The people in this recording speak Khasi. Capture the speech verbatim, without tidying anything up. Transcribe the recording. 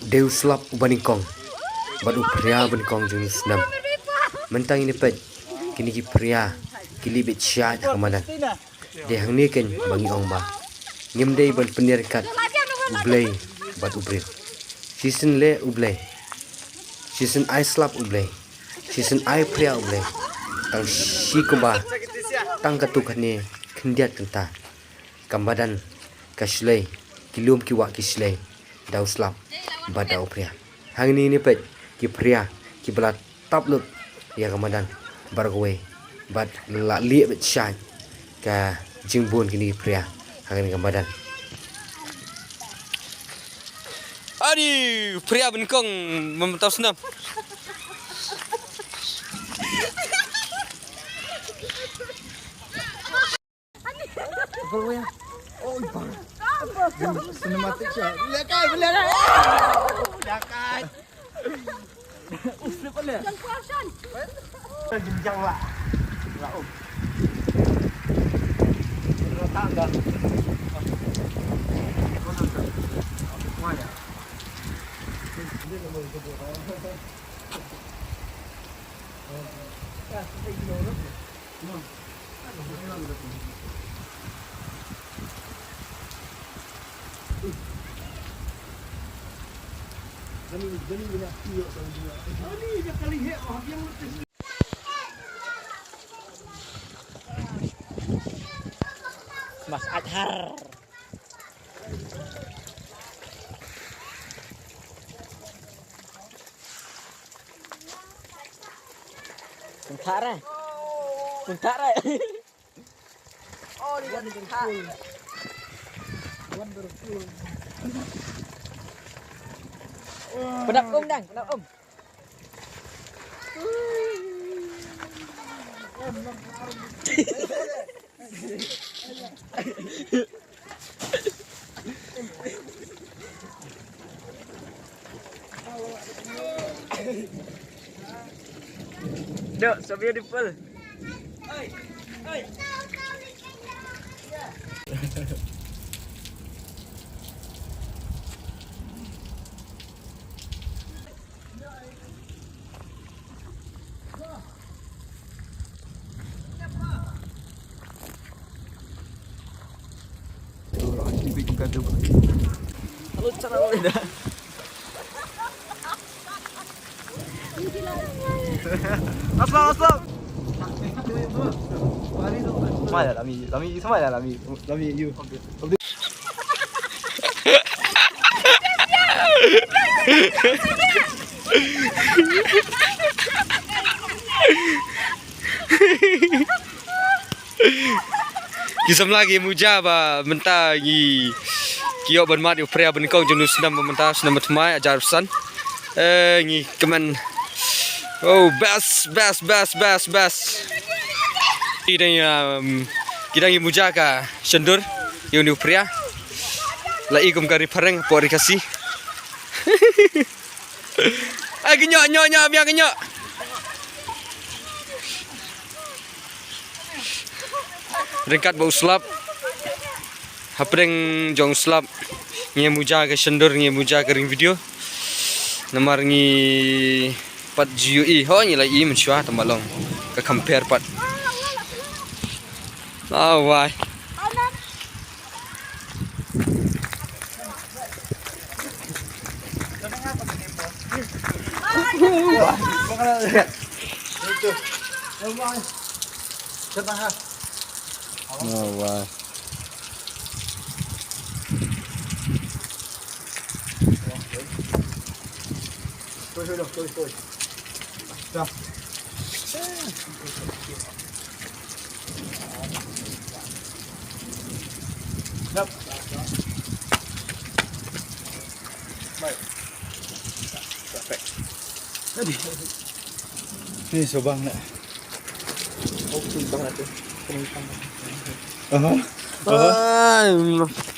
Dei u slap uba nyngkong bad u phria uba nyngkong jong u snem. Mynta ngin ïa peit kine ki phria ki leit beit shait ha ka madan. Dei hangne keiñ ba ngi ong ba ngim dei ban pynïar kat u Blei bad u briew. Shisien leh u Blei, shisien ai slap u Blei, shisien ai phria u Blei. Tang shi kumba, tang katto katne khyndiat kynta ka madan ka shlei, ki lum ki wah ki shlei da u slap bad da u phria. Hangne ngin ïa peit ki phria kiba la tap lut ïa ka madan baroh kawei bad la lieh beit shait ka jingbun kine ki phria ha kane ka madan. Adi, phria ba nyngkong mynta u snem. Cinematic shot. Lekai, lekai. Lekai. Uff, lepas le. Jenjang lah. Lah, oh. Letak dah. Mana? Mas Azhar. Kuntak re. Kuntak re. Oh, dia kuntak. Pedap um dang, pedap um. Dok, so beautiful. Aslam, Aslam. Smile, Lami, Lami, smile, Lami, Lami, you. Ki samla ki muja ba mynta ngi ki ïoh ban mad ïa u phria ba nyngkong jong u snem ba mynta, snem ba thymmai, hajar arphew san. Eh, ngi kmen. Oh, best, best, best, best, best. Ki dang, um, ki dang ïa muja ka shyndur ïa une u phria. La i kum ka ri phareng hapoh ri Khasi. Ai, ka ñiuh, ñiuh, ñiuh, biang ka ñiuh. Ryngkat bad u slap. Hapdeng jong u slap ngi muja ka shyndur, ngi muja ka ring video. Namar ngi pat ju ïohi, ho, ngi la i mynshuwa, tangba long ka compare pat. Ah, wai. Oh, wah. Ni sobang nak. Oh, sobang nak tu. Aha. Aha.